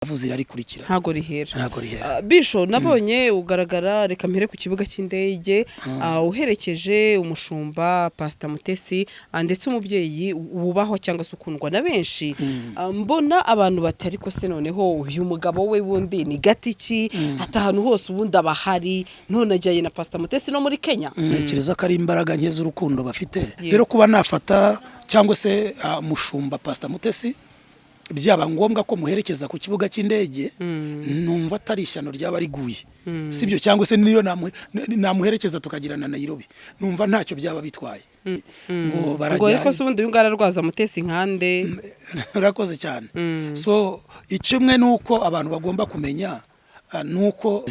Avuze irarikurikira. Ntago rihera. Ntago rihera. Bisho, nabonye ugaragara, reka mpere ku kibuga cy'indege, uherekeje umushumba Pastor Mutesi, ndetse umubyeyi wubahwa cyangwa se ukundwa na benshi. Mbona abantu bati: "Ariko se noneho uyu mugabo we wundi ni gati ki? Ati ahantu hose ubundi aba ahari, none ajyanye na Pastor Mutesi no muri Kenya." Ntekereza ko ari imbaraga nke z'urukundo bafite. Rero kuba nafata cyangwa se mushumba Pastor Mutesi, byaba ngombwa ko muherekeza ku kibuga cy'indege, numva atari ishyano ryaba riguye, sibyo? Cyangwa se niyo namuherekeza tukagira na Nairobi, numva ntacyo byaba bitwaye ngo Ngo barajyanye. Ariko se ubundi uyu nguyu ararwaza Mutesi nkande? Urakoze cyane. So ikimwe ni uko abantu bagomba kumenya ni uko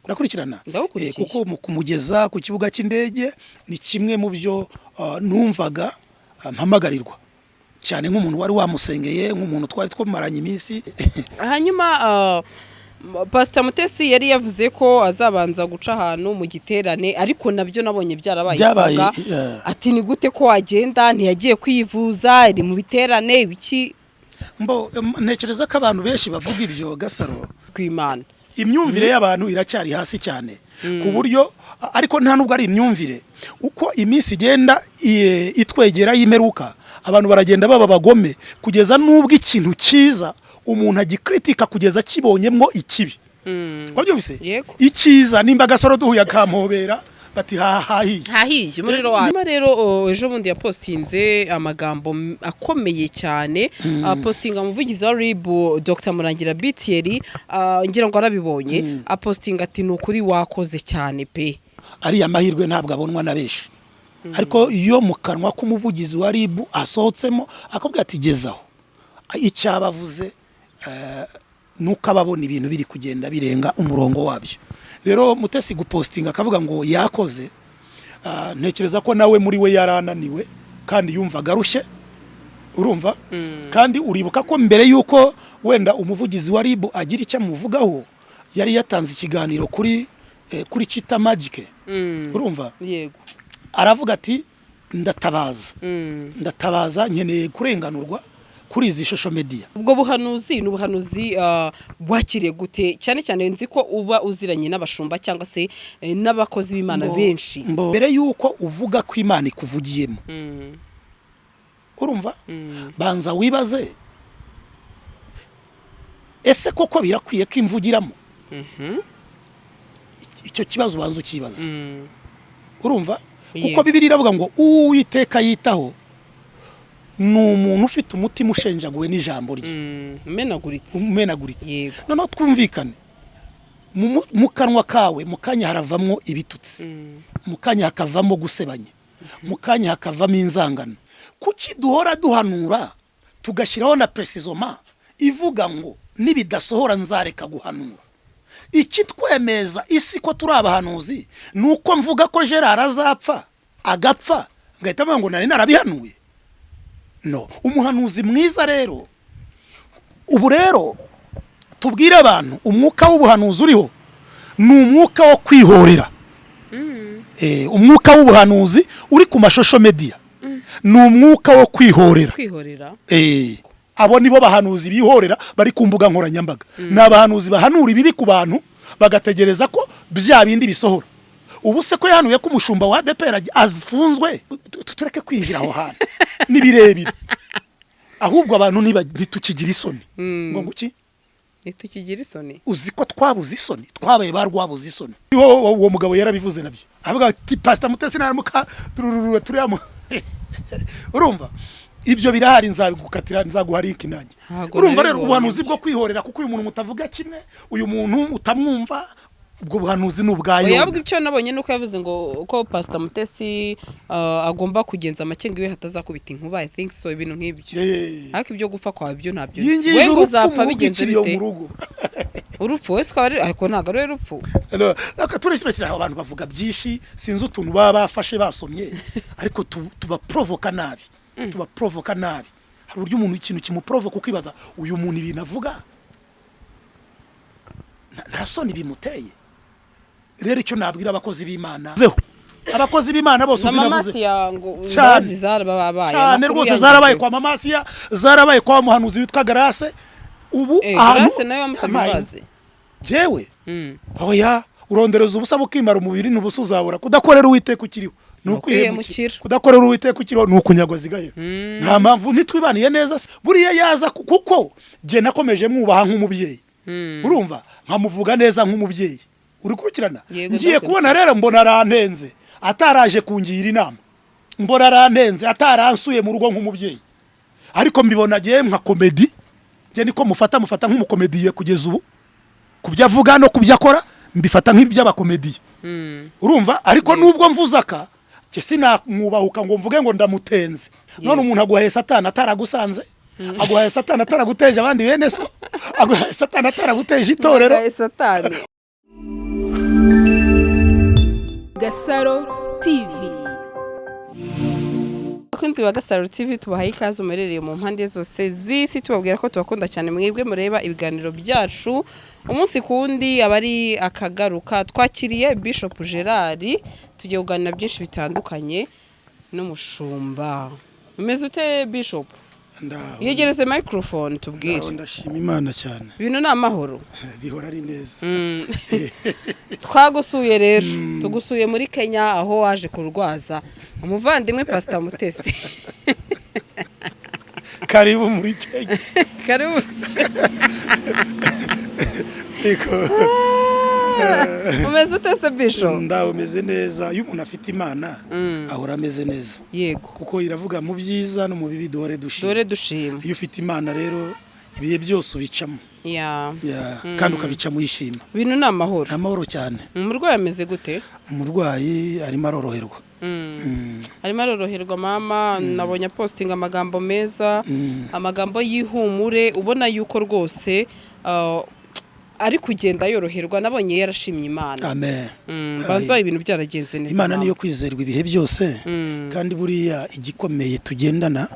urakurikirana. Ndawukurikiye. Kuko mu kumugeza ku kibuga cy'indege ni kimwe mu byo numvaga mpamagarirwa cyane nk'umuntu wari wamusengeye, nk'umuntu twari twamaranye iminsi. Hanyuma Pastor Mutesi yari yavuze ko azabanza guca ahantu mu giterane, ariko nabyo nabonye byarabaye Byabaye, isabwa. Ati: "Ni gute ko wagenda? Ntiyagiye kwivuza, iri mu biterane ibiki?" Mbo ntekereza ko abantu benshi bavuga ibyo, Gasaro, Kw'Imana. imyumvire y'abantu iracyari hasi cyane ku buryo, ariko nta nubwo ari imyumvire, uko iminsi igenda itwegera y'imperuka, abantu baragenda baba abagome kugeza n'ubwo ikintu cyiza umuntu agikritika kugeza akibonyemwo ikibi. Wabyumvise? Yego. Icyiza, nimba Gasaro duhuye akampobera, bati: "Hahahiye." Hahiye umuriro wawe. Hanyuma rero ejo bundi yapostinze amagambo akomeye cyane, apostinga umuvugizi wa RIB, Dr Murangira Bitieri, ngira ngo arabibonye, apostinga ati: "Ni ukuri wakoze cyane pe." Ariya mahirwe ntabwo abonwa na benshi, ariko iyo mu kanwa k'umuvugizi wa RIB asohotsemo akubwira ati: "Gezaho," icyo aba avuze nuko aba abona ibintu biri kugenda birenga umurongo wabyo. Rero Mutesi gupostinga akavuga ngo yakoze, ntekereza ko nawe muri we yarananiwe kandi yumvaga arushye. Urumva, kandi uribuka ko mbere y'uko wenda umuvugizi wa RIB agira icyo amuvugaho, yari yatanze ikiganiro kuri Chita Magic, urumva? Yego. Aravuga ati: "Ndatabaza, ndatabaza, nkeneye kurenganurwa kuri izi social media." Ubwo buhanuzi ni ubuhanuzi bwakiriye gute? Cyane cyane nzi ko uba uziranye n'abashumba cyangwa se n'abakozi b'Imana benshi. Mbere y'uko uvuga ko Imana ikuvugiyemo, urumva, banza wibaze: ese koko birakwiye ko imvugiramo? Icyo kibazo ubanza ukibaze. Urumva, kuko Bibiliya iravuga ngo Uwiteka yitaho ni umuntu ufite umutima ushenjaguwe n'ijambo rye. Umenaguritse. Umenaguritse. Noneho twumvikane, mu kanwa kawe mu kanya haravamwo ibitutsi, mu kanya hakavamo gusebanya, mu kanya hakavamo inzangano. Kuki duhora duhanura tugashyiraho na précision ivuga ngo nibidasohora nzareka guhanura? Ikitwemeza isi ko turi abahanuzi ni uko mvuga ko Gerard azapfa, agapfa, ngahita mvuga ngo nari narabihanuye? No umuhanuzi mwiza rero, ubu rero tubwire abantu, umwuka w'ubuhanuzi uriho ni umwuka wo kwihorera. Umwuka w'ubuhanuzi uri ku ma social media ni umwuka wo kwihorera. Kwihorera. Abo nibo bahanuzi bihorera bari ku mbuga nkoranyambaga. Ni abahanuzi bahanura ibibi ku bantu, bagategereza ko bya bindi bisohora. Ubu se ko yahanuye ko umushumba wa ADEPR afunzwe? Tureke kwinjira aho hantu, ni birebire. Ahubwo abantu ntitukigira isoni. Ngo nguki? Ntitukigira isoni. Uzi ko twabuze isoni, twabaye ba rwabuze isoni. Uwo mugabo yarabivuze nabyo, avuga ati: "Pastor Mutesi naramuka turururu turiya." Urumva, ibyo birahari, nzabigukatira, nzaguha link nanjye. Ntabwo Urumva rero, nabibonye. ubuhanuzi bwo kwihorera, kuko uyu muntu mutavuga kimwe, uyu muntu utamwumva, ubwo buhanuzi ni ubwa Oya, Yona. ahubwo icyo nabonye nuko yavuze ngo ko Pastor Mutesi agomba kugenza amakenga iwe hatazakubita inkuba, I think so, ibintu nk'ibyo. Ariko ibyo gupfa kwawe byo ntabyo nzi. Yingije We urupfu uzapfa mu rugo, bigenze ikiriyo bite? mu rugo. Urupfu wese ukaba ari, ariko ntabwo ari we rupfu. Reka turekere aho. Abantu bavuga byinshi, sinzi utuntu baba bafashe basomye, ariko tubaporovoka nabi, tubaporovoka nabi. Hari uburyo umuntu ikintu kimuporovoka, ukibaza uyu muntu ibintu avuga nta soni bimuteye. Rero icyo nabwira abakozi b'Imana zeho, abakozi b'Imana bose Na uzi Mama navuze Asiya ngo Cyane. imbabazi zarababaye. Cyane Amakuru rwose. yangezeho. Zarabaye kwa Mama Asiya, zarabaye kwa muhanuzi witwa Garase. Ubu Eh, Grace nawe wamusabye Amaye. imbabazi? Jewe? Oya, urondereza ubusa bukimara umubiri n'ubusa uzabura. Kudakorera Uwiteka ukiriho ni Ni ukwihemukira. ukwihemukira. Kudakorera Uwiteka ukiriho ni ukunyagwa zigahera. Nta mpamvu, ntitwibaniye neza se? Buriya yaza kuko jye nakomeje mwubaha nk'umubyeyi, urumva, nkamuvuga neza nk'umubyeyi, uri kurikirana? Yego, Ngiye ndakurikira. kubona rero mbona arantenze ataraje kungira inama, mbona arantenze ataransuye mu rugo nk'umubyeyi, ariko mbibona agiye nka comedy. Njye niko mufata nk'umukomediye kugeza ubu. Ku byo avuga no ku byo akora mbifata nk'iby'abakomediye, urumva? Ariko nubwo mvuze aka, njye sinamwubahuka ngo mvuge ngo ndamutenze. None umuntu aguhaye Satani ataragusanze, aguhaye Satani ataraguteje abandi bene so, aguhaye Satani ataraguteje itorero. Aguhaye Satani. Gasaro TV. Abakunzi ba Gasaro TV, tubahaye ikaze muherereye mu mpande zose z'isi, tubabwira ko tubakunda cyane mwebwe mureba ibiganiro byacu umunsi ku wundi. Aba ari akagaruka. Twakiriye Bishop Gerard, tugiye kuganira byinshi bitandukanye n'umushumba. Umeze ute, Bishop? Ndaho. Yegereze microphone tubwire. Ndaho, ndashima Imana cyane. Ibintu ni amahoro? Bihora ari neza. Twagusuye rero, tugusuye muri Kenya aho waje kurwaza umuvandimwe Pastor Mutesi. Karibu muri Kenya. Karibu. Eko. Umeze ute se, Bishop? Ndaho, umeze neza. Iyo umuntu afite Imana ahora ameze neza, kuko iravuga mu byiza no mu bibi duhore dushima. Dore dushima. Iyo ufite Imana rero ibihe byose ubicamo. Yeah, kandi ukabicamo uyishima. Ibintu ni amahoro? Amahoro cyane. Umurwayi ameze gute? Umurwayi arimo aroroherwa. Arimo aroroherwa. Mama nabonye apostinga amagambo meza, amagambo y'ihumure, ubona yuko rwose ari kugenda yoroherwa. Nabonye yarashimye Imana. Amen. Banza ibintu byaragenze neza. Imana Mama. niyo kwizerwa ibihe byose, kandi buriya igikomeye tugendana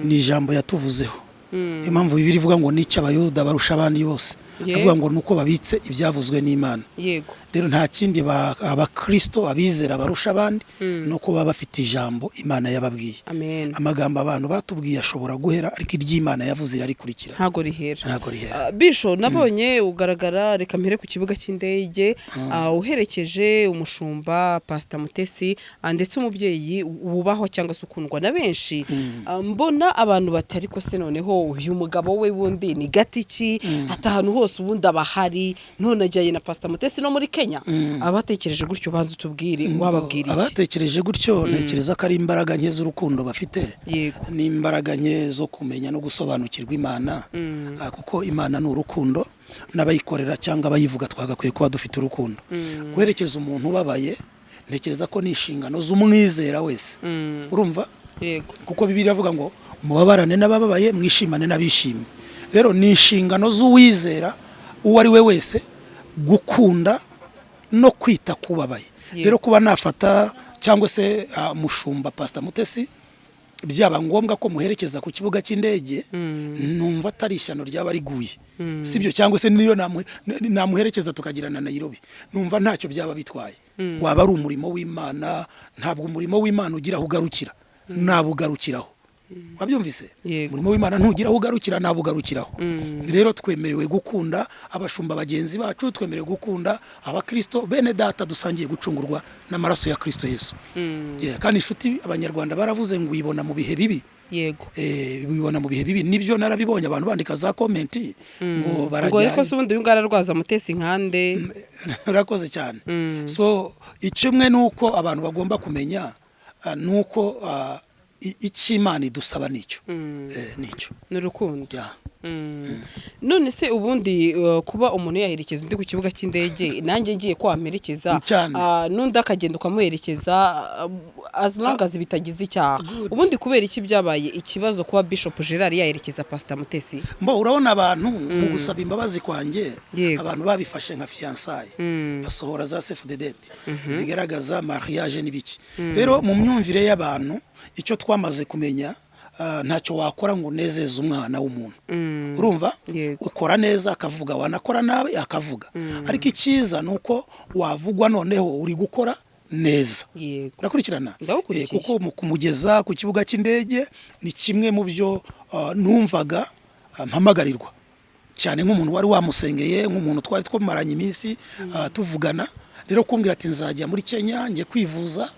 ni ijambo yatuvuzeho. Niyo mpamvu Bibiliya ivuga ngo n'icyo Abayuda barusha abandi bose, avuga ngo nuko babitse ibyavuzwe n'Imana. Rero nta kindi abakristo, abizera barusha abandi, ni uko baba bafite ijambo Imana yababwiye. Amen. Amagambo abantu batubwiye ashobora guhera, ariko iry'Imana yavuze irarikurikira. Ntago rihera. Ntabwo rihera. Bisho, nabonye ugaragara, reka mpere ku kibuga cy'indege, uherekeje umushumba Pastor Mutesi, ndetse umubyeyi wubahwa cyangwa se ukundwa na benshi. Mbona abantu batari ko se noneho uyu mugabo we wundi ni gati ki, ati ahantu hose ubundi aba ahari, none ajyanye na Pastor Mutesi no muri Kenya. Abatekereje gutyo, banza utubwire, wababwira iki? Abatekereje gutyo, ntekereza ko ari imbaraga nke z'urukundo bafite, n'imbaraga nke zo kumenya no gusobanukirwa Imana. Kuko Imana ni urukundo, n'abayikorera cyangwa abayivuga twagakwiye kuba dufite urukundo. Guherekeza umuntu ubabaye, ntekereza ko ni inshingano z'umwizera wese, urumva? Yego. Kuko Bibiliya iravuga ngo mubabarane n'abababaye, mwishimane n'abishimye. Rero ni inshingano z'uwizera uwo ari we wese gukunda no kwita ku babaye. Rero kuba nafata cyangwa se mushumba Pastor Mutesi byaba ngombwa ko muherekeza ku kibuga cy'indege, numva atari ishyano ryaba riguye, sibyo? Cyangwa se niyo namuherekeza tukagirana na Nairobi, numva ntacyo byaba bitwaye. Waba ari umurimo w'Imana. Ntabwo umurimo w'Imana ugira aho ugarukira, nabugarukiraho. Wabyumvise? Yego. Umurimo w'Imana ntugira aho ugarukira, nabugarukiraho. Rero twemerewe gukunda abashumba bagenzi bacu, twemerewe gukunda abakristo bene data dusangiye gucungurwa n'amaraso ya Kristo Yesu. Yeah, kandi inshuti, Abanyarwanda baravuze ngo uyibona mu bihe bibi. Ubibona mu bihe bibi. Nibyo, narabibonye abantu bandika za comment ngo Ngo barajya ariko se ubundi uyu nguyu ararwaza Mutesi nkande? Urakoze cyane. So ikimwe ni uko abantu bagomba kumenya ni uko icyo Imana idusaba nicyo. Nicyo. Ni urukundo. Yeah. None se ubundi kuba umuntu yaherekeza undi ku kibuga cy'indege, nanjye ngiye ko wamperekeza, Cyane. N'undi akagenda ukamuherekeza, as long as bitagize icyaha, Good. ubundi kubera iki byabaye ikibazo kuba Bishop Gerard yaherekeza Pastor Mutesi? Mbo urabona abantu mu gusaba imbabazi kwanjye, abantu babifashe nka fiançailles, basohora za save the date zigaragaza mariage n'ibiki. Rero mu myumvire y'abantu, icyo twamaze kumenya, ntacyo wakora ngo unezeze umwana w'umuntu, urumva? Yego. Ukora neza akavuga, wanakora nabi akavuga, ariko icyiza ni uko wavugwa noneho uri gukora neza. Urakurikirana? Ndagukurikiye. Kuko mu kumugeza ku kibuga cy'indege ni kimwe mu byo numvaga mpamagarirwa. Cyane nk'umuntu wari wamusengeye, nk'umuntu twari twamaranye iminsi tuvugana. Rero kumbwira ati nzajya muri Kenya njye kwivuza,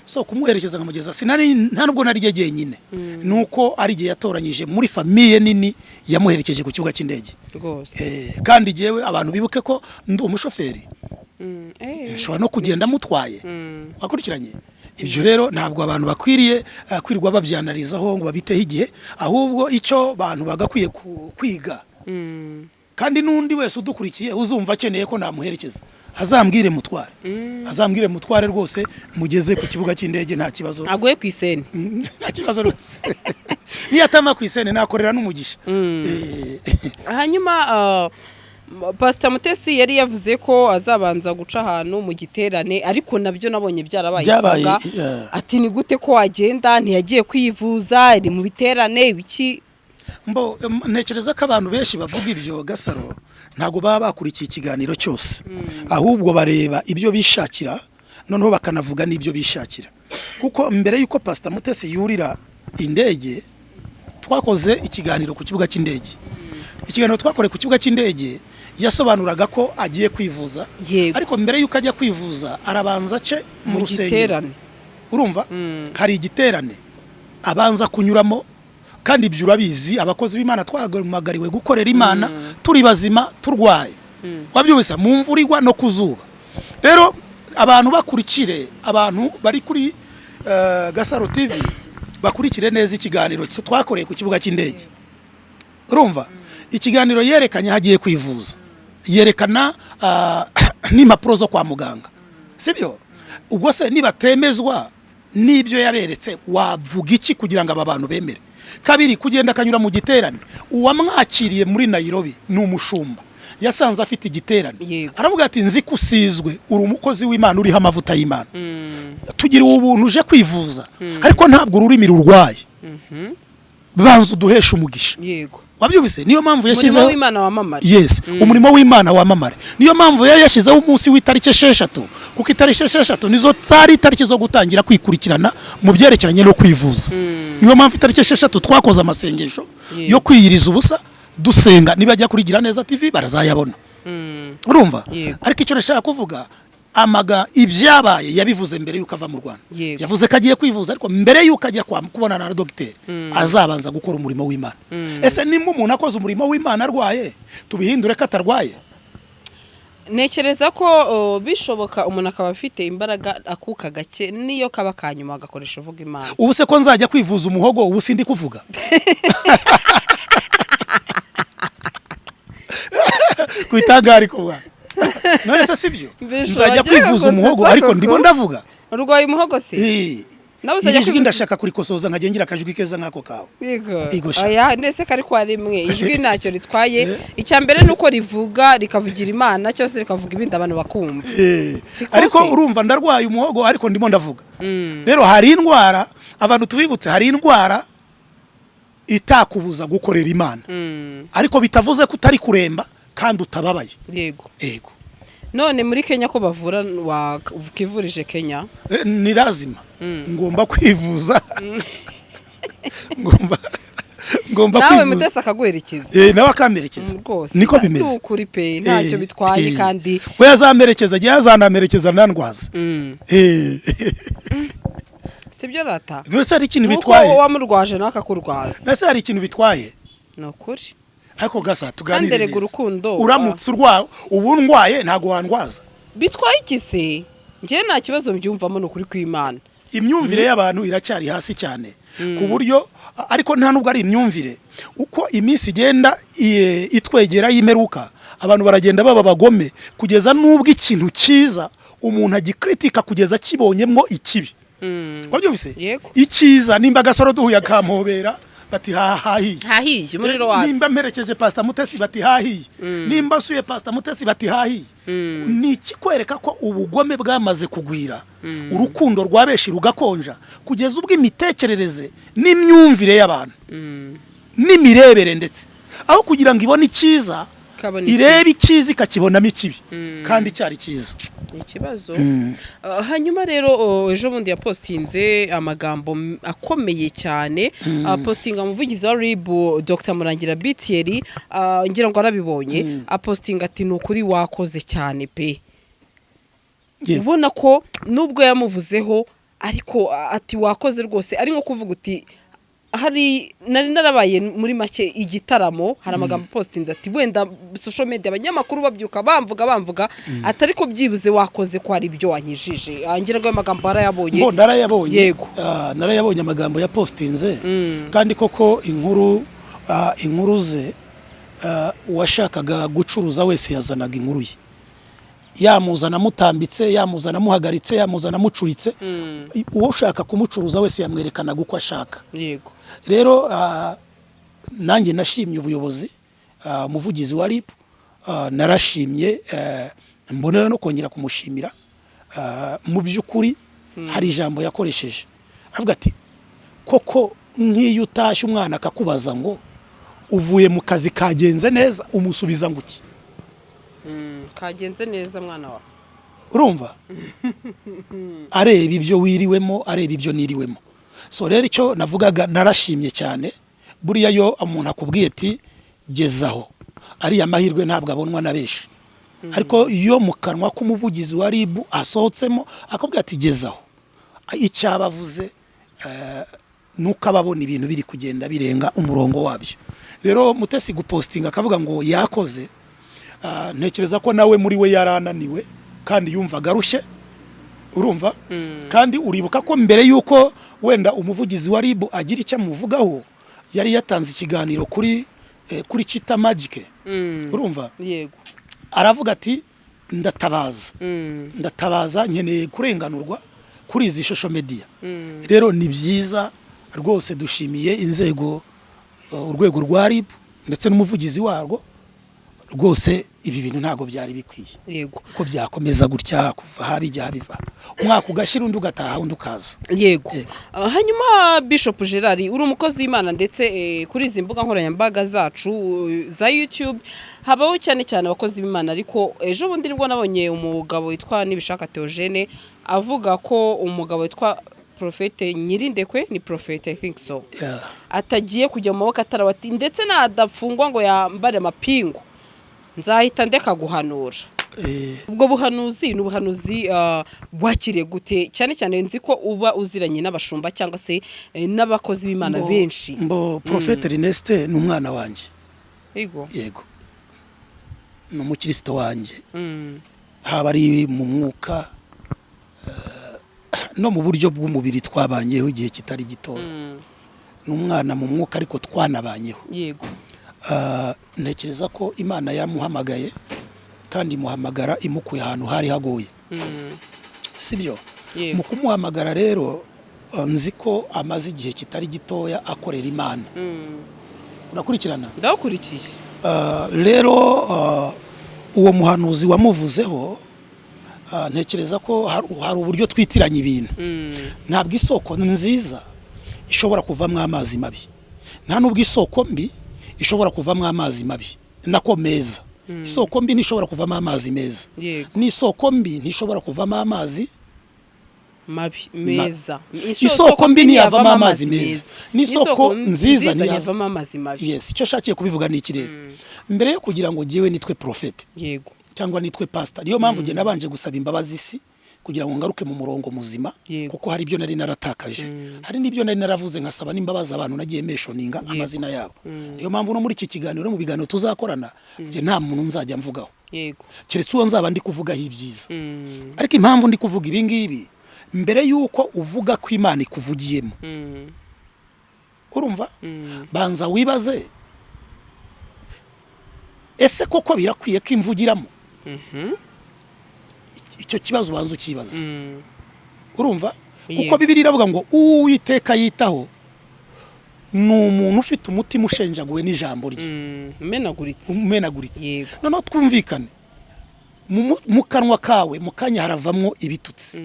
so kumuherekeza nkamugeza, sinari nta nubwo nari jye jyenyine, nuko ari igihe yatoranyije muri famille nini yamuherekeje ku kibuga cy'indege. Kandi jyewe abantu bibuke ko ndi umushoferi. Nshobora no kugenda mutwaye. Wakurikiranye ibyo rero, ntabwo abantu bakwiriye kwirirwa babyanarizaho ngo babiteho igihe, ahubwo icyo bantu bagakwiye kwiga. Kandi n'undi wese udukurikiye uzumva akeneye ko namuherekeza azambwire mutware, azambwire mutware rwose, mugeze ku kibuga cy'indege, nta kibazo. Aguye ku iseni. Nta kibazo rwose, niyo atama ku isene nakorera n'umugisha. Hanyuma Pastor Mutesi yari yavuze ko azabanza guca ahantu mu giterane, ariko nabyo nabonye byarabaye Byabaye, isabwa. Ati ni gute ko wagenda, ntiyagiye kwivuza, iri mu biterane ibiki? Mbo ntekereza ko abantu benshi bavuga ibyo, Gasaro, ntabwo baba bakurikiye ikiganiro cyose, ahubwo bareba ibyo bishakira, noneho bakanavuga n'ibyo bishakira. Kuko mbere y'uko Pastor Mutesi yurira indege, twakoze ikiganiro ku kibuga cy'indege. Ikiganiro twakoreye ku kibuga cy'indege, yasobanuraga ko agiye kwivuza. Ariko mbere y'uko ajya kwivuza, arabanza ace mu mu rusengero. Giterane. Urumva, hari igiterane abanza kunyuramo, kandi ibyo urabizi, abakozi b'Imana twahamagariwe gukorera Imana turi bazima, turwaye, wabyumvise, mu mvura igwa no ku zuba. Rero abantu bakurikire, abantu bari kuri Gasaro TV bakurikire neza ikiganiro twakoreye ku kibuga cy'indege. Urumva, ikiganiro yerekanye aho agiye kwivuza, yerekana n'impapuro zo kwa muganga, sibyo? Ubwo se nibatemezwa n'ibyo yaberetse, wavuga iki kugira ngo aba bantu bemere? Kabiri, kugenda akanyura mu giterane, uwamwakiriye muri Nairobi ni umushumba, yasanze afite igiterane. Aravuga ati nzi ko usizwe, uri umukozi w'Imana, uriho amavuta y'Imana, tugira ubuntu uje kwivuza, ariko ntabwo ururimi rurwaye, banza uduheshe umugisha. Wabyumvise, niyo mpamvu umurimo yashyizeho w'Imana wamamare. Yes, umurimo w'Imana wamamare. Niyo mpamvu yari yashyizeho umunsi w'itariki 6, kuko itariki 6 nizo zari itariki zo gutangira kwikurikirana mu byerekeranye no kwivuza. Niyo mpamvu itariki 6 twakoze amasengesho yo kwiyiriza ubusa dusenga. Nibajya kuri Gira Neza TV barazayabona. Urumva? Yego. Ariko icyo nashaka kuvuga, amaga ibyabaye yabivuze mbere y'uko ava mu Rwanda. Yavuze ko agiye kwivuza, ariko mbere y'uko ajya kubonana na dogiteri azabanza gukora umurimo w'Imana. Ese nimba umuntu akoze umurimo w'Imana arwaye, tubihindure ko atarwaye? Ntekereza ko bishoboka, umuntu akaba afite imbaraga, akuka gake, niyo kaba kanyuma agakoresha uvuga Imana. Ubu se ko nzajya kwivuza umuhogo, ubu sindi kuvuga ku itangari ko bwana? None se sibyo? Bishobora Nzajya kwivuza umuhogo, kunsetsa ariko koko. ndimo ndavuga. Urwaye umuhogo se? Eh, Nawe uzajya iri jwi kwivuza- ndashaka kurikosoza nkajya ngira akajwi keza nk'ako kawe. Yego. Yego sha. Oya, ndetse kari kwa rimwe, ijwi ntacyo ritwaye. Icya mbere ni uko rivuga, rikavugira Imana cyangwa se rikavuga ibindi, abantu bakumva. Siko Ariko se? urumva, ndarwaye umuhogo ariko ndimo ndavuga. Rero hari indwara, abantu tubibutse, hari indwara itakubuza gukorera Imana, ariko bitavuze ko utari kuremba kandi utababaye. Yego. None muri Kenya ko bavura, wakivurije Kenya? Ni lazima, ngomba kwivuza, ngomba Nawe kwivuza. Mutesi akaguherekeza. Nawe akamperekeza. Rwose Niko bimeze. Ni ukuri pe, ntacyo bitwaye. Kandi We azamperekeza, agiye azanamerekeza nandwaza. Sibyo rata? Mbese hari ikintu Nuko bitwaye? wamurwaje nawe akakurwaza. Mbese hari ikintu bitwaye? Ni ukuri. Ariko gasa tuganire Kandi erega neza. urukundo, Uramutse urwaye, ubu ndwaye, ntabwo wandwaza? Bitwaye iki se? Njyewe nta kibazo mbyumvamo, ni ukuri kw'Imana. Imyumvire y'abantu iracyari hasi cyane ku buryo, ariko nta nubwo ari imyumvire, uko iminsi igenda itwegera y'imperuka, abantu baragenda baba abagome, kugeza n'ubwo ikintu cyiza umuntu agikritika kugeza akibonyemwo ikibi. Wabyumvise? Yego. Icyiza, nimba Gasoro duhuye akampobera, bati hahahiye. Hahiye umuriro watse. Nimba mperekeje Pastor Mutesi, bati hahiye. Nimba nsuye Pastor Mutesi, bati hahiye. Ni ikikwereka ko ubugome bwamaze kugwira, urukundo rwa benshi rugakonja, kugeza ubwo imitekerereze n'imyumvire y'abantu n'imirebere, ndetse aho kugira ngo ibone icyiza Ikabona ikibi. Ireba icyiza ikakibonamo ikibi kandi cyari cyiza. Ni ikibazo. Hanyuma rero ejo bundi yapostinze amagambo akomeye cyane, apostinga umuvugizi wa RIB, Dr Murangira Bitieri, ngira ngo arabibonye, apostinga ati: "Ni ukuri wakoze cyane pe." Ubona ko nubwo yamuvuzeho ariko ati: "Wakoze rwose," ari nko kuvuga uti hari nari narabaye muri make igitaramo. Hari amagambo postinze ati: "Wenda social media, abanyamakuru babyuka bamvuga bamvuga," ati: "Ariko byibuze wakoze ko hari ibyo wankijije." Ngira ngo ayo magambo warayabonye. Ngo narayabonye. Yego. Narayabonye amagambo ya postinze, kandi koko inkuru ze, uwashakaga gucuruza wese yazanaga inkuru ye, yamuzana amutambitse, yamuzana amuhagaritse, yamuzana amucuritse. Uwo ushaka kumucuruza wese yamwerekanaga uko ashaka. Rero nanjye nashimye ubuyobozi, umuvugizi wa RIB, narashimye, mbonera no kongera kumushimira. Mu by'ukuri hari ijambo yakoresheje avuga ati: "Koko nk'iyo utashye umwana akakubaza ngo uvuye mu kazi kagenze neza, umusubiza ngo iki?" Kagenze neza mwana wawe. Urumva areba ibyo wiriwemo, areba ibyo niriwemo. So rero icyo navugaga, narashimye cyane. Buriya yo umuntu akubwiye ati: "Gezaho," ariya mahirwe ntabwo abonwa na benshi, ariko iyo mu kanwa k'umuvugizi wa RIB asohotsemo akubwira ati: "Gezaho," icyo aba avuze nuko aba abona ibintu biri kugenda birenga umurongo wabyo. Rero Mutesi gupostinga akavuga ngo yakoze, ntekereza ko nawe muri we yarananiwe kandi yumvaga arushye. Urumva, kandi uribuka ko mbere y'uko wenda umuvugizi wa RIB agira icyo amuvugaho, yari yatanze ikiganiro kuri Chita Magic. Urumva? Yego. Aravuga ati: "Ndatabaza, ndatabaza, nkeneye kurenganurwa kuri izi social media." Rero ni byiza rwose, dushimiye inzego, urwego rwa RIB ndetse n'umuvugizi warwo. Rwose ibi bintu ntabwo byari bikwiye ko byakomeza gutya, kuva habijya biva, umwaka ugashira, undi ugataha, undi ukaza. Yego. Yego. Hanyuma Bishop Gerard, uri umukozi w'Imana, ndetse kuri izi mbuga nkoranyambaga zacu za YouTube habaho cyane cyane abakozi b'Imana. Ariko ejo bundi nibwo nabonye umugabo witwa Nibishaka Theogene avuga ko umugabo witwa Prophète Nyirindekwe, ni Prophète, I think so, atagiye kujya mu maboko atarawati, ndetse nadafungwa ngo yambare amapingu, nzahita ndeka guhanura. Ubwo buhanuzi ni ubuhanuzi wakiriye gute? Cyane cyane nzi ko uba uziranye n'abashumba cyangwa se n'abakozi b'Imana benshi. Mbo Prophète Ernest ni umwana wanjye. Yego. Yego, ni umukristo wanjye, haba ari mu mwuka no mu buryo bw'umubiri, twabanyeho igihe kitari gitoya. Ni umwana mu mwuka, ariko twanabanyeho. Ntekereza ko Imana yamuhamagaye kandi imuhamagara imukuye ahantu hari hagoye, sibyo? Yego. Mu kumuhamagara rero, nzi ko amaze igihe kitari gitoya akorera Imana. Urakurikirana? Ndawukurikiye. Rero uwo muhanuzi wamuvuzeho, ntekereza ko hari uburyo twitiranya ibintu. Ntabwo isoko nziza ishobora kuvamo amazi mabi, nta nubwo isoko mbi ishobora kuvamo amazi mabi, nako meza. Isoko mbi ntishobora kuvamo amazi meza, n'isoko mbi ntishobora kuvamo amazi mabi meza. Isoko mbi ntiyavamo amazi meza, n'isoko nziza ntiyavamo amazi mabi. Yes, icyo ashakiye kubivuga ni iki rero: mbere yo kugira ngo jyewe nitwe prophète cyangwa nitwe pastor, niyo mpamvu njye nabanje gusaba imbabazi isi kugira ngo ngaruke mu murongo muzima, kuko hari ibyo nari naratakaje, hari n'ibyo nari naravuze, nkasaba n'imbabazi abantu nagiye mentioninga amazina yabo. Niyo mpamvu no muri iki kiganiro no mu biganiro tuzakorana, njye nta muntu nzajya mvugaho keretse uwo nzaba ndi kuvugaho ibyiza. Ariko impamvu ndi kuvuga ibi ngibi, mbere y'uko uvuga ko Imana ikuvugiyemo, urumva, banza wibaze: ese koko birakwiye ko imvugiramo? Icyo kibazo ubanza ukibaza. Urumva, kuko Bibiliya iravuga ngo Uwiteka yitaho ni umuntu ufite umutima ushenjaguwe n'ijambo rye. Umenaguritse. Umenaguritse. Noneho twumvikane, mu kanwa kawe mu kanya haravamwo ibitutsi,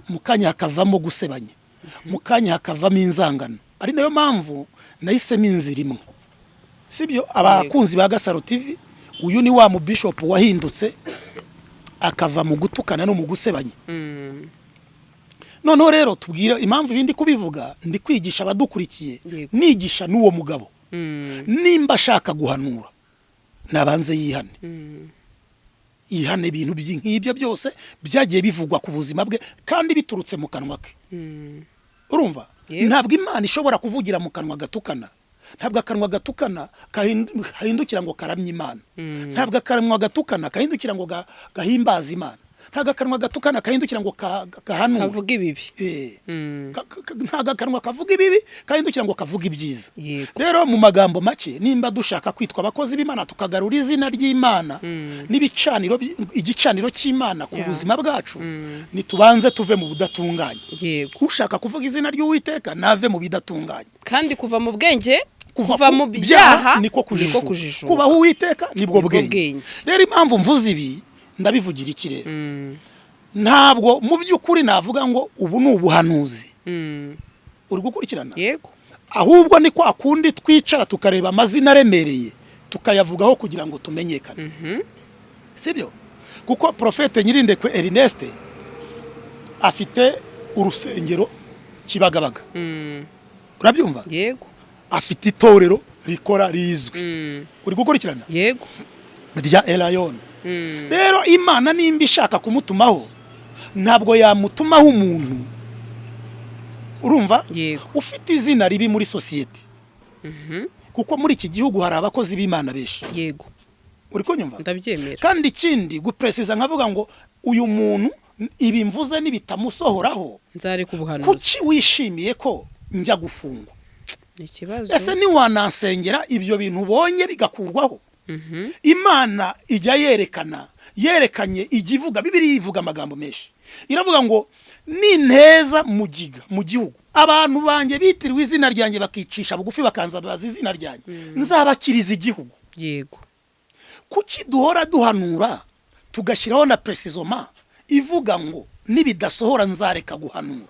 mu kanya hakavamo gusebanya, mu kanya hakavamo inzangano. Ari nayo mpamvu nahisemo inzira imwe, sibyo? Abakunzi ba Gasaro TV, Uyu ni wa mubishopu wahindutse akava mu gutukana no mu gusebanya. Noneho rero tubwire impamvu ibindi kubivuga, ndi kwigisha abadukurikiye, nigisha n'uwo mugabo. Nimba ashaka guhanura, nabanze yihane, yihane ibintu nk'ibyo byose byagiye bivugwa ku buzima bwe kandi biturutse mu kanwa ke. Urumva? Yego. Ntabwo Imana ishobora kuvugira mu kanwa gatukana. Ntabwo akanwa gatukana kahindukira ngo karamye Imana. Ntabwo akanwa gatukana kahindukira ngo gahimbaze Imana. Ntabwo akanwa gatukana kahindukira ngo gahanure. Kavuga ibibi. Ntabwo akanwa kavuga ibibi kahindukira ngo kavuga ibyiza. Rero mu magambo make, nimba dushaka kwitwa abakozi b'Imana, tukagarura izina ry'Imana n'ibicaniro igicaniro cy'Imana ku buzima bwacu, nitubanze tuve mu budatunganye. Ushaka kuvuga izina ry'Uwiteka nave mu bidatunganye. Kandi kuva mu bwenge, kuva ku mu byaha niko niko kujijuka. Kujijuka. Kubaho Uwiteka nibwo Nibwo bwenge. bwenge. Rero impamvu mvuze ibi, ndabivugira iki rero? Ntabwo mu by'ukuri navuga ngo ubu ni ubuhanuzi. Uri gukurikirana? Yego. Ahubwo ni kwa kundi twicara tukareba amazina aremereye, tukayavugaho kugira ngo tumenyekane, sibyo? Kuko Prophète Nyirindekwe Ernest afite urusengero Kibagabaga. Urabyumva? Yego. Afite itorero rikora rizwi. Uri gukurikirana? Yego. Rya Elayon. Rero Imana nimba ishaka kumutumaho, ntabwo yamutumaho umuntu, urumva, Yego. ufite izina ribi muri sosiyete, kuko muri iki gihugu hari abakozi b'Imana benshi. Uri kunyumva? Ndabyemera. Kandi ikindi, guperesiza nkavuga ngo uyu muntu ibi mvuze nibitamusohoraho, Nzareka ubuhanuzi. Kuki wishimiye ko njya gufungwa? Ni ikibazo. Ese ntiwanansengera ibyo bintu ubonye bigakurwaho? Imana ijya yerekana, yerekanye, ijya ivuga. Bibiliya ivuga amagambo menshi, iravuga ngo ninteza mugiga mu gihugu, abantu banjye bitiriwe izina ryanjye bakicisha bugufi, bakanza bazi izina ryanjye, nzabakiriza igihugu. Kuki duhora duhanura tugashyiraho na précision ivuga ngo nibidasohora nzareka guhanura?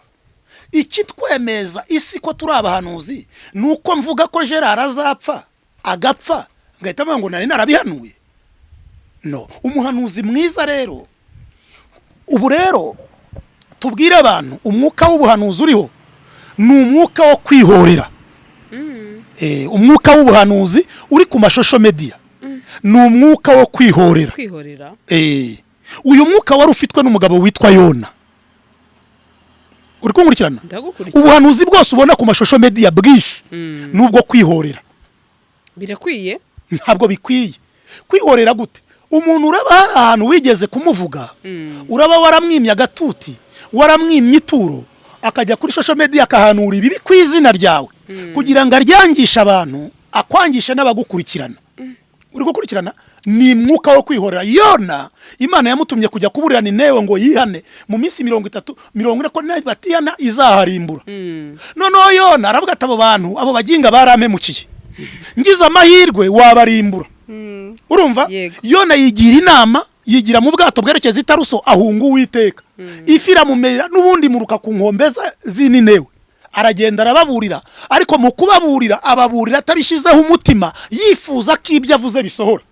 Ikitwemeza isi ko turi abahanuzi ni uko mvuga ko Gerard azapfa, agapfa, ngahita mvuga ngo nari narabihanuye? No umuhanuzi mwiza rero, ubu rero tubwire abantu, umwuka w'ubuhanuzi uriho ni umwuka wo kwihorera. Umwuka w'ubuhanuzi uri ku ma social media ni umwuka wo kwihorera. Kwihorera. Uyu mwuka wari ufitwe n'umugabo witwa Yona. Uri kunkurikirana? Ndagukurikira. Ubuhanuzi bwose ubona ku ma social media bwinshi nubwo kwihorera. Birakwiye? Ntabwo bikwiye. Kwihorera gute? Umuntu uraba hari ahantu wigeze kumuvuga, uraba waramwimye agatuti, waramwimye ituro, akajya kuri social media akahanura ibibi ku izina ryawe kugira ngo aryangishe abantu, akwangishe n'abagukurikirana. Uri gukurikirana? Ni mwuka wo kwihorera. Yona, Imana yamutumye kujya kuburira Ninewe ngo yihane mu minsi 30, 40, ko batihana izaharimbura. Noneho Yona aravuga ati: "Abo bantu, abo baginga barampemukiye, ngize amahirwe wabarimbura." Urumva? Yego. Yona yigira inama, yigira mu bwato bwerekeza i Taruso, ahunga Uwiteka. Ifi iramumera, n'ubundi muruka ku nkombe z'Ininewe. Aragenda arababurira, ariko mu kubaburira ababurira atabishyizeho umutima, yifuza ko ibyo avuze bisohora.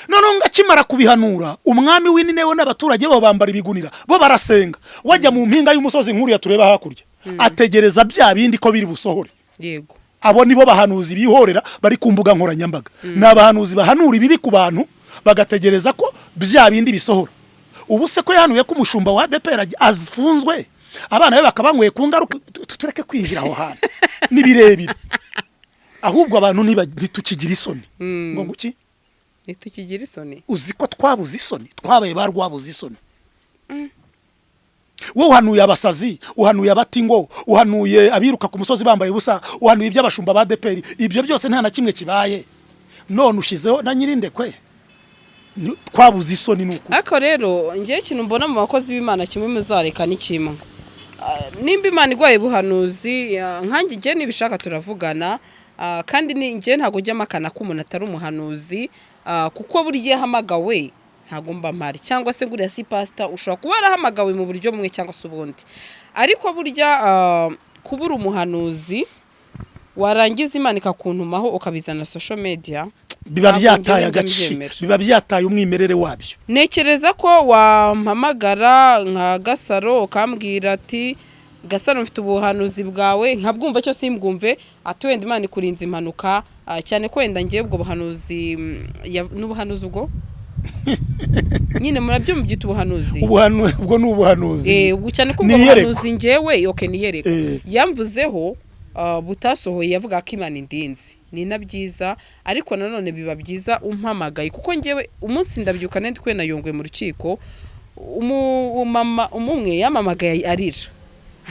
Noneho ngo akimara kubihanura, umwami w'Ininewe n'abaturage bo bambara ibigunira, bo barasenga. Wajya mu mpinga y'umusozi nk'uriya tureba hakurya, ategereza bya bindi ko biri busohore. Abo nibo bahanuzi bihorera bari ku mbuga nkoranyambaga. Ni abahanuzi bahanura ibibi ku bantu, bagategereza ko bya bindi bisohora. Ubu se ko yahanuye ko umushumba wa ADEPR afunzwe, abana be bakaba banyweye ku ngaruka? Tureke kwinjira aho hantu, ni birebire. Ahubwo abantu ntitukigira isoni. Ngo nguki? Ntitukigira isoni. Uzi ko twabuze isoni? Twabaye ba rwabuze isoni. Wowe uhanuye abasazi, uhanuye abatingo, uhanuye abiruka ku musozi bambaye ubusa, uhanuye iby'abashumba ba ADEPR, ibyo byose nta na kimwe kibaye, none ushyizeho na Nyirindekwe. Twabuze isoni, ni ukuri. Ariko rero ngewe ikintu mbona mu bakozi b'Imana kimwe muzareka ni kimwe. Nimba Imana igwaye ubuhanuzi, nkanjye njye nibishaka turavugana. Kandi njye ntabwo njya mpakana ko umuntu atari umuhanuzi, kuko burya iyo ahamagawe ntabwo mba mpari, cyangwa se nguriya si pasita, ushobora kuba warahamagawe mu buryo bumwe cyangwa se ubundi. Ariko burya kubura umuhanuzi, warangiza Imana ikakuntumaho ukabizana social media. Biba Ntabwo byataye njyewe agaciro, mbyemera. biba byataye umwimerere wabyo. Ntekereza ko wampamagara nka Gasaro ukambwira ati: "Gasaro, mfite ubuhanuzi bwawe," nkabwumva cyo simbwumve, ati wenda Imana ikurinze impanuka, cyane ko wenda ngewe ubwo buhanuzi n'ubuhanuzi ubwo nyine murabyumva, byita ubuhanuzi. Ubwo ni ubuhanuzi. Ubwo cyane ko ubwo Ni iyerekwa. buhanuzi ngewe, okay, niyerekwa yamvuzeho butasohoye, yavuga ko Imana indinze, ni na byiza. Ariko nanone biba byiza umpamagaye, kuko ngewe umunsi ndabyuka nari ndi na Yongwe mu rukiko, umumama umwe yamamagaye arira.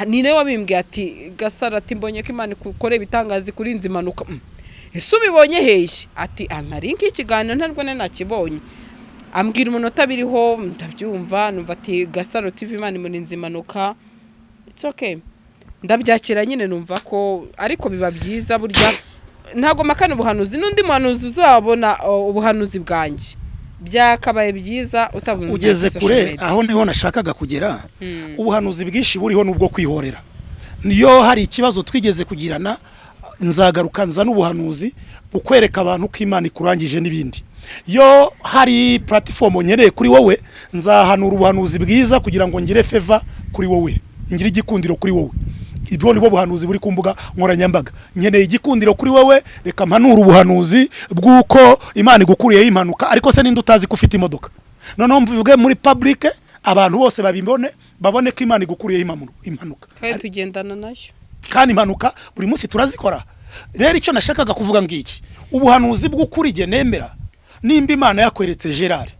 Ni nawe wabimbwiye ati: "Gasaro," ati, "mbonye ko Imana ikora ibitangaza, ikurinze impanuka." Ese ubibonye hehe? Ati: "Ampa link y'ikiganiro." Ntabwo nari nakibonye. Ambwira umunota biriho, ndabyumva, numva ati: "Gasaro TV, Imana imurinze impanuka." It's okay, ndabyakira nyine, numva ko ariko biba byiza. Burya ntabwo makana ubuhanuzi n'undi muhanuzi uzabona ubuhanuzi bwanjye, byakabaye byiza utabona Ugeze social kure. media. Aho niho nashakaga kugera. Ubuhanuzi bwinshi buriho n'ubwo kwihorera. Niyo hari ikibazo twigeze kugirana, nzagaruka nza n'ubuhanuzi bukwereka abantu ko Imana ikurangije n'ibindi. Yo hari platform nkeneye kuri wowe, nzahanura ubuhanuzi bwiza kugira ngo ngire favor kuri wowe, ngire igikundiro kuri wowe. Ibyo ni bwo buhanuzi buri ku mbuga nkoranyambaga. Nkeneye igikundiro kuri wowe, reka mpanure ubuhanuzi bw'uko Imana igukuriyeho impanuka. Ariko se ninde utazi ko ufite imodoka? Noneho mbivuge muri public, abantu bose babibone, babone ko Imana igukuriyeho impanuka. Kandi tugendana nayo. Kandi impanuka buri munsi turazikora. Rero icyo nashakaga kuvuga ngiki: ubuhanuzi bw'ukuri jye nemera, nimba Imana yakweretse Gerard,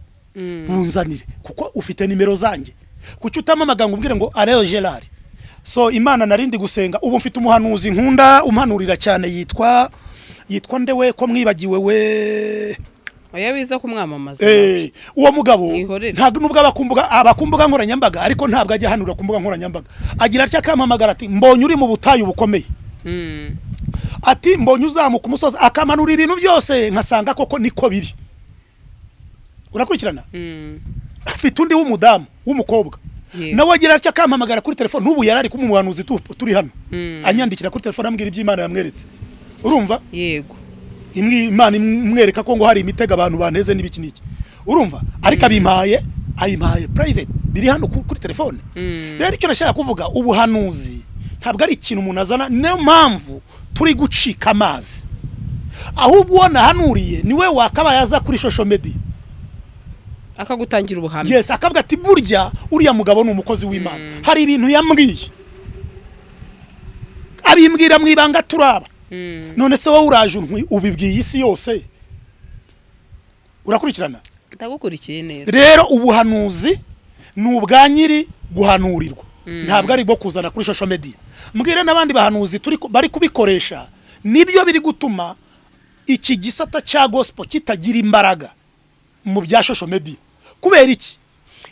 bunzanire, kuko ufite nimero zanjye. Kuki utamamaga ngo umbwire ngo: "Areo Gerard, so Imana narindi gusenga"? Ubu mfite umuhanuzi nkunda umpanurira cyane, yitwa ndewe ko mwibagiwe we? Oya, wiza kumwamamaza. Uwo mugabo Mwihorere. ntabwo nubwo aba ku mbuga nkoranyambaga, ariko ntabwo ajya ahanura ku mbuga nkoranyambaga. Agira atya akampamagara ati: "Mbonye uri mu butayu bukomeye," ati: "Mbonye uzamuka umusozi," akamanura ibintu byose, nkasanga koko niko biri. Urakurikirana? Afite undi w'umudamu w'umukobwa, nawe agira atya akampamagara kuri telefone. N'ubu yari ari kumwe, umuhanuzi turi hano, anyandikira kuri telefone, ambwira ibyo Imana yamweretse. Urumva? Yego. Imwe Imana imwereka ko ngo hari imitego abantu banteze n'ibiki n'iki, urumva? Ariko abimpaye, ayimpaye private, biri hano kuri telefone. Rero icyo nashaka kuvuga, ubuhanuzi ntabwo ari ikintu umuntu azana. Niyo mpamvu turi gucika amazi. Ahubwo uwo nahanuriye niwe wakabaye aza kuri social media akagutangira ubuhamya. Yes, akavuga ati: "Burya uriya mugabo ni umukozi w'Imana, hari ibintu yambwiye, abimbwira mu ibanga turaba." None se wowe uraje ubibwiye isi yose? Urakurikirana? Ndagukurikiye neza. Rero ubuhanuzi ni ubwa nyiri guhanurirwa, ntabwo ari bwo kuzana kuri social media. Mbwire n'abandi bahanuzi bari kubikoresha, nibyo biri gutuma iki gisata cya gospel kitagira imbaraga mu bya social media. Kubera iki?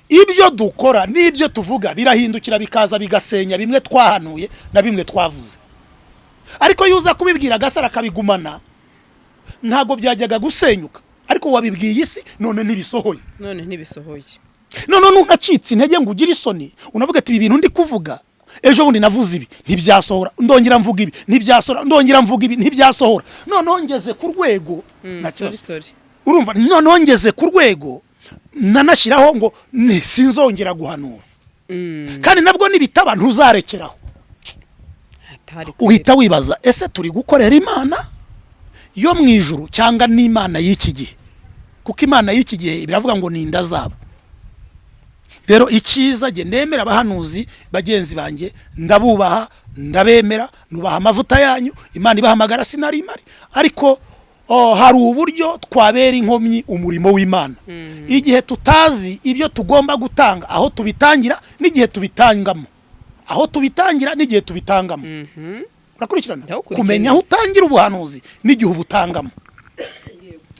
Ibyo dukora n'ibyo tuvuga birahindukira bikaza bigasenya bimwe twahanuye na bimwe twavuze. Ariko iyo uza kubibwira Agasaro akabigumana, ntabwo byajyaga gusenyuka. Ariko wabibwiye isi, none ntibisohoye. None ntibisohoye. None ntunacitse intege ngo ugire isoni, unavuga ati: "Ibi bintu ndi kuvuga, ejo bundi navuze ibi ntibyasohora, ndongera mvuga ibi ntibyasohora, ndongera mvuga ibi ntibyasohora, noneho ngeze ku rwego nta Sorry. kibazo." Sorry. Urumva, noneho ngeze ku rwego nanashyiraho ngo sinzongera guhanura. Kandi nabwo nibitaba ntuzarekeraho. Hatari. Uhita wibaza: ese turi gukorera Imana yo mu ijuru cyangwa n'Imana y'iki gihe? Kuko Imana y'iki gihe biravuga ngo ni inda zabo. Rero icyiza, jye nemera abahanuzi bagenzi banjye, ndabubaha, ndabemera, nubaha amavuta yanyu. Imana ibahamagara sinari imari, ariko hari uburyo twabera inkomyi umurimo w'Imana igihe tutazi ibyo tugomba gutanga, aho tubitangira n'igihe tubitangamo, aho tubitangira n'igihe tubitangamo. Urakurikirana? Ndagukurikiye Kumenya aho neza. utangira ubuhanuzi n'igihe ubutangamo,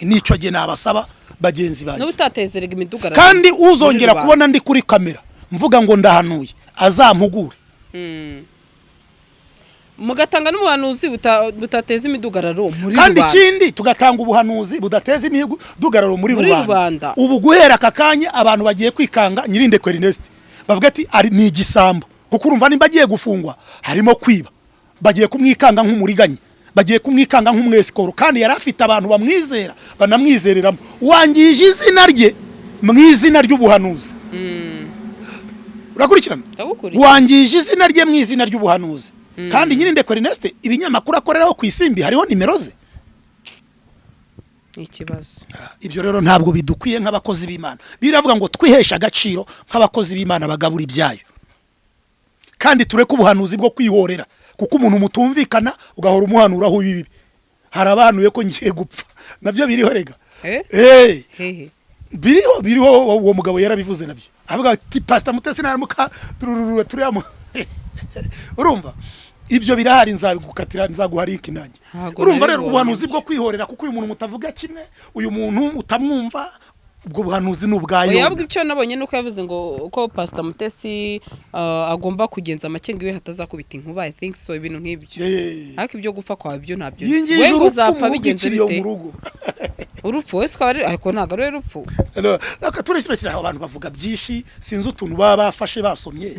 nicyo gihe nabasaba bagenzi banjye. N'ubu utatezerega imidugararo Kandi uzongera muri rubanda. kubona ndi kuri kamera mvuga ngo ndahanuye, azampugure. Mugatanga n'ubuhanuzi butateza imidugararo muri Kandi rubanda. ikindi, tugatanga ubuhanuzi budateza imidugararo muri Muri rubanda. rubanda. Ubu guhera aka kanya abantu bagiye kwikanga Nyirindekwe Ernest, bavuga ati: "Ari ni igisambo," kuko urumva nimba agiye gufungwa harimo kwiba, bagiye kumwikanga nk'umuriganya. Bagiye kumwikanga nk'umwesikoro, kandi yari afite abantu bamwizera, banamwizereramo. Wangije izina rye mu izina ry'ubuhanuzi. Urakurikirana? Ndagukurikira. Wangije izina rye mu izina ry'ubuhanuzi, kandi nyine Ndekwe Ernest, ibinyamakuru akoreraho ku Isimbi hariho nimero ze. Ni ikibazo. Ibyo rero ntabwo bidukwiye nk'abakozi b'Imana. Biravuga ngo twiheshe agaciro nk'abakozi b'Imana bagabura ibyayo, kandi tureke ubuhanuzi bwo kwihorera, kuko umuntu mutumvikana ugahora umuhanuraho ibibi. Hari abahanuye ko ngiye gupfa, nabyo biriho rega. Eh? Eh, Hehe? biriho, biriho. Uwo mugabo yarabivuze nabyo, avuga ati Pastor Mutesi naramuka turururu turiya. Urumva ibyo birahari, nzabigukatira, nzaguha link nanjye. Ntabwo Urumva rero, nabibonye ubuhanuzi ibyo. bwo kwihorera kuko uyu muntu mutavuga kimwe, uyu muntu utamwumva, ubwo buhanuzi ni ubwa Oya, Yona. ahubwo icyo nabonye nuko yavuze ngo ko Pastor Mutesi agomba kugenza amakenga iwe hatazakubita inkuba, I think so, ibintu nk'ibyo. Ariko ibyo gupfa kwawe byo ntabyo nzi. Yingije We ngo urupfu uzapfa mu rugo, bigenze ikiriyo bite? mu rugo. Urupfu wese ukaba ari, ariko ntabwo ari we rupfu. Reka turekere aho. Abantu bavuga byinshi, sinzi utuntu baba bafashe basomye,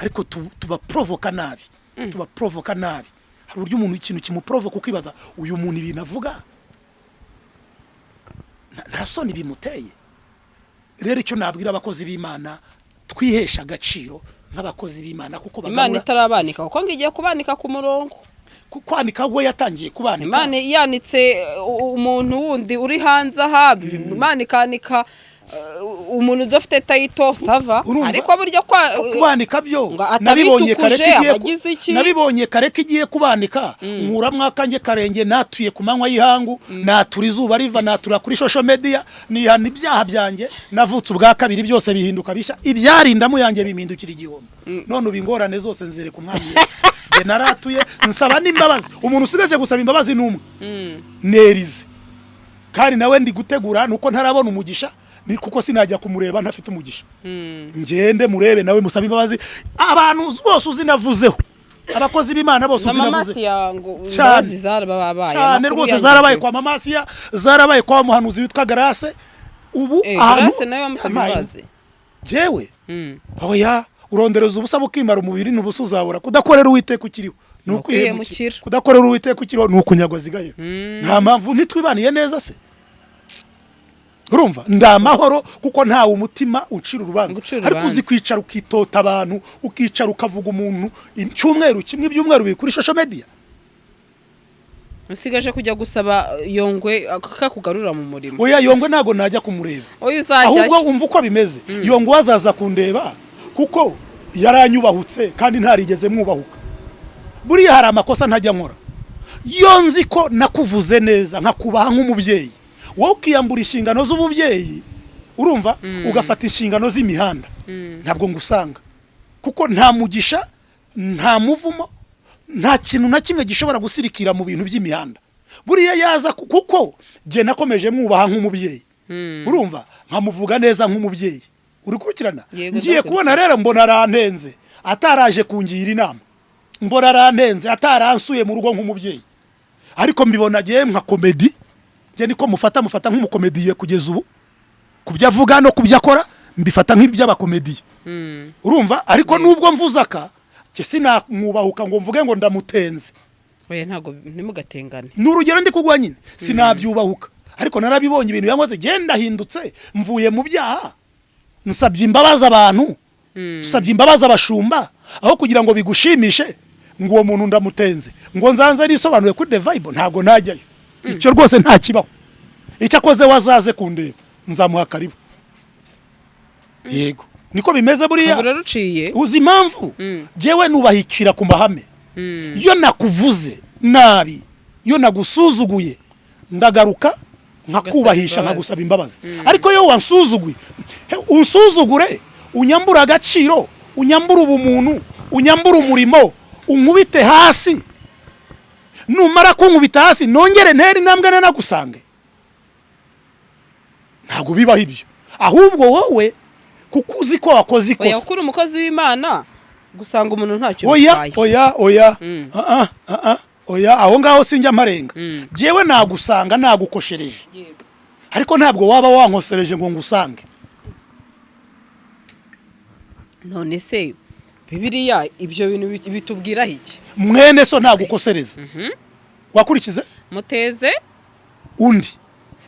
ariko tubaporovoka nabi, tubaporovoka nabi. Hari uburyo umuntu ikintu kimuporovoka, ukibaza uyu muntu ibintu avuga nta soni bimuteye. Rero icyo nabwira abakozi b'Imana, twihesha agaciro nk'abakozi b'Imana, kuko Imana bagabura. itarabanika, kuko ngo igiye kubanika ku murongo. Kwanika we yatangiye kubanika. Imana yanitse umuntu wundi uri hanze aha, Imana ikanika umuntu udafite title, ça va. Urumva? Ariko burya kwa Kubanika byo ngo nabibonye kare ko atabitukuje, igiye abagize iki? Nabibonye kare ko igiye kubanika, nkuramwo akanjye karenge, natuye ku manywa y'ihangu, natura izuba riva, natura kuri social media, nihana ibyaha byanjye, navutse ubwa kabiri, byose bihinduka bishya, ibyarindamu yanjye bimindukira igihombo. None ubu ingorane zose nzereka Umwami Yesu. Njye naratuye, nsaba n'imbabazi. Umuntu usigaje gusaba imbabazi ni umwe, nerize, kandi nawe ndi gutegura, nuko ntarabona umugisha, ni kuko sinajya kumureba ntafite umugisha. Ngende murebe nawe musabe imbabazi. Abantu bose uzi navuzeho, abakozi b'Imana bose Na uzi Mama navuze. Asiya ngo Cyane. imbabazi zarababaye. Cyane. Amakuru Rwose yangezeho. zarabaye kwa Mama Asiya, zarabaye kwa muhanuzi witwa Grace ubu. Eh, Grace nawe wamusabye Amaye. imbabazi? Jewe? Oya, urondereza ubusa bukimara umubiri n'ubusa uzabura. Kudakorera Uwiteka ukiriho ni Ni ukwihemukira. ukwihemukira. Kudakorera Uwiteka ukiriho ni ukunyagwa zigahera. Nta mpamvu, ntitwibaniye neza se? Urumva ndi amahoro, kuko ntawe umutima ucira urubanza. Gucira Ariko uzi urubanza. kwicara ukitota abantu, ukicara ukavuga umuntu icyumweru kimwe, ibyumweru bibiri kuri social media. Usigaje kujya gusaba Yongwe kakugarura mu murimo. Oya, Yongwe ntabwo najya kumureba. Oya, uzajyayo. Ahubwo umva uko bimeze, Yongwe azaza kundeba kuko yaranyubahutse kandi ntarigeze mwubahuka. Buriya hari amakosa ntajya nkora. Iyo nzi ko nakuvuze neza, nkakubaha nk'umubyeyi, wowe ukiyambura inshingano z'ububyeyi, urumva, ugafata inshingano z'imihanda, ntabwo ngusanga, kuko nta mugisha, nta muvumo, nta kintu na kimwe gishobora gusirikira mu bintu by'imihanda. Buriya yaza kuko jye nakomeje mwubaha nk'umubyeyi, urumva, nkamuvuga neza nk'umubyeyi. Uri kurikirana? Yego, Ngiye ndakurikira. kubona rero mbona arantenze ataraje kungira inama, mbona arantenze ataransuye mu rugo nk'umubyeyi, ariko mbibona agiye nka comedy. Njye niko mufata nk'umukomediye kugeza ubu. Ku byo avuga no ku byo akora mbifata nk'iby'abakomediye, urumva. Ariko nubwo mvuze aka, njye sinamwubahuka ngo mvuge ngo ndamutenze. Oya, ntabwo, ntimugatengane. Ni urugero ndi kuguha nyine, sinabyubahuka, ariko narabibonye ibintu yankoze. Genda ahindutse, mvuye mu byaha, nsabye imbabazi abantu, nsabye imbabazi abashumba, aho kugira ngo bigushimishe ngo uwo muntu ndamutenze, ngo nzanze nisobanure kuri The Vibe, ntabwo najyayo. Icyo rwose nta kibaho. Icyo akoze wazaze kundeba, nzamuha karibu. Yego, niko bimeze buriya. Ntabwo ruciye. Uzi impamvu? Jyewe nubahikira ku mahame. Iyo nakuvuze nabi, iyo nagusuzuguye, ndagaruka nkakubahisha, imbabazi. Nkagusaba imbabazi. Ariko iyo wansuzuguye, unsuzugure, unyambure agaciro, unyambure ubumuntu, unyambure umurimo, unkubite hasi, numara kunkubita hasi nongere ntere intambwe nanagusange, ntabwo bibaho ibyo. Ahubwo wowe kuko uzi ko wakoze Oya, ikosa. kuko uri umukozi w'Imana, gusanga umuntu ntacyo Oya. bitwaye. Oya, oya, ah, ah, ah, ah, oya, aho ngaho sinjya mparenga. Jyewe nagusanga nagukoshereje, ariko ntabwo waba wankosereje ngo ngusange. None se Bibiliya ibyo bintu bitubwiraho iki? Mwene so ntagukosereza. Wakurikize Muteze undi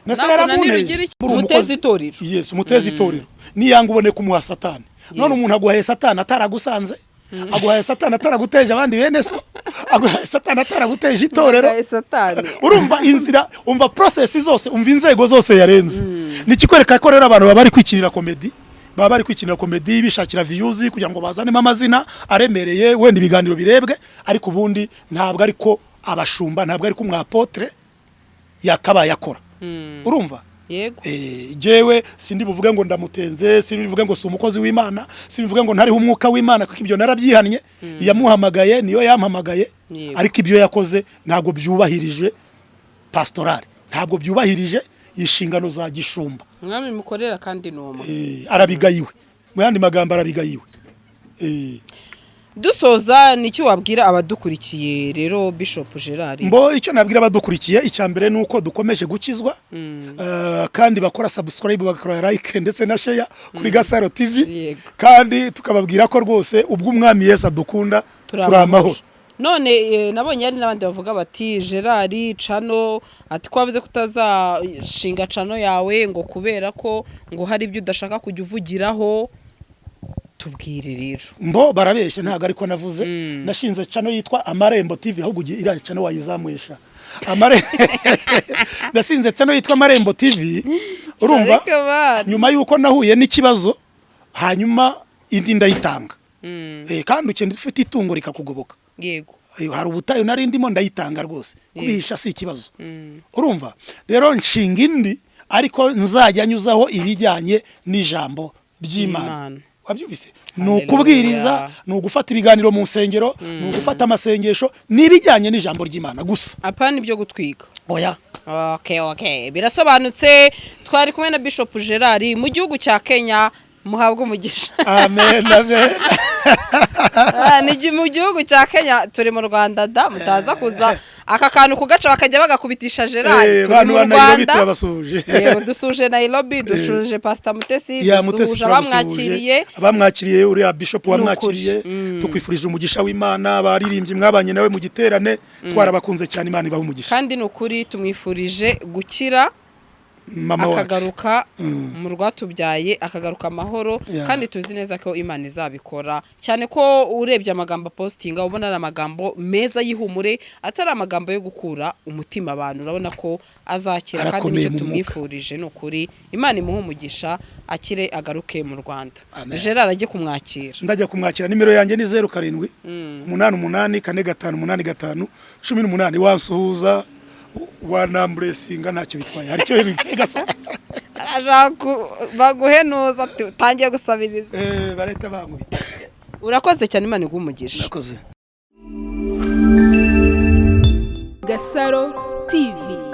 nase Nakunanira yaramunteje. ugira iki? Uri Muteze umukozi. itorero. Yes, umuteze itorero, niyanga ubone kumuha Satani. None umuntu aguhaye Satani ataragusanze, aguhaye Satani ataraguteje abandi bene so, aguhaye Satani ataraguteje itorero. Aguhaye Satani. Urumva inzira, umva process zose, umva inzego zose yarenze. Ni ikikwereka ko rero abantu baba bari kwikinira comedy, baba bari kwikinira comedy bishakira views kugira ngo bazanemo amazina aremereye, wenda ibiganiro birebwe. Ariko ubundi ntabwo ariko abashumba, ntabwo ariko umwapotre yakabaye akora, urumva? Yego. Jewe sindi buvuge ngo ndamutenze, sindi buvuge ngo si umukozi w'Imana, sindi buvuge ngo ntariho umwuka w'Imana, kuko ibyo narabyihannye. Iyamuhamagaye niyo yampamagaye. Ariko ibyo yakoze ntabwo byubahirije pastorale, ntabwo byubahirije inshingano za gishumba. Umwami mukorera kandi ni umwe. Arabigayiwe, mu yandi magambo arabigayiwe. Dusoza, nicyo wabwira abadukurikiye rero, Bishop Gerard? Mbo icyo nabwira abadukurikiye, icya mbere ni uko dukomeje gukizwa, kandi bakora subscribe, bagakora like ndetse na share kuri Gasaro TV. Kandi tukababwira ko rwose ubwo Umwami Yesu adukunda turi amahoro. None nabonye hari n'abandi bavuga bati Gerard channel, ati ko wavuze ko utazashinga channel yawe ngo kubera ko ngo hari ibyo udashaka kujya uvugiraho. Tubwire rero. Mbo barabeshye, ntabwo ariko navuze. Nashinze channel yitwa Amarembo TV. Ahubwo ugiye iriya channel wayizamuhisha Ndasinze channel yitwa Amarembo TV, urumva? Ariko bana. Nyuma yuko nahuye n'ikibazo, hanyuma indi ndayitanga. Kandi ukenda ufite itungo rikakugoboka. Hari ubutayu nari ndimo, ndayitanga rwose, kubihisha si ikibazo. Urumva rero nshinga indi, ariko nzajya nyuzaho ibijyanye n'ijambo ry'Imana. Imana. Wabyumvise? Ni Hallelujah. ukubwiriza, ni ugufata ibiganiro mu nsengero, ni ugufata amasengesho, ni ibijyanye n'ijambo ry'Imana gusa. Apana ibyo gutwika. Oya. Okay, birasobanutse. Twari kumwe na Bishop Gerard mu gihugu cya Kenya. Muhabwe umugisha. Amen, amen. Ah, ni mu gihugu cya Kenya, turi mu Rwanda da. Mutaza kuza aka kantu kugaca bakajya bagakubitisha Gerard. Turi Bantu mu ba Nairobi, Rwanda. turabasuhuje. Yego, dusuje Nairobi, dusuje Pastor Mutesi, Ya Mutesi, dusuhuje turabasuhuje. abamwakiriye. Abamwakiriye, uriya bishop wamwakiriye, Nukuri. tukwifurije umugisha w'Imana. Abaririmbyi mwabanye nawe mu giterane, twarabakunze cyane, Imana ibahe umugisha. Kandi ni ukuri tumwifurije gukira, Mama wacu. akagaruka mu rwatubyaye, akagaruka amahoro. Kandi tuzi neza ko Imana izabikora, cyane ko urebye amagambo apostinga ubona ari amagambo meza y'ihumure, atari amagambo yo gukura umutima abantu. Urabona ko azakira kandi Arakomeye nicyo mu mwuka. tumwifurije. Ni ukuri Imana imuhe umugisha, akire, agaruke mu Rwanda. Amen. Gerard ajye kumwakira. Ndajya kumwakira. Nimero yanjye ni 0788458518. Wansuhuza, wanamblessinga, ntacyo bitwaye, hari icyo gasa. Arashaka baguhenuza ati utangiye gusabiriza. Barahita bankubita. Urakoze cyane, Imana iguhe umugisha. Urakoze. Gasaro TV.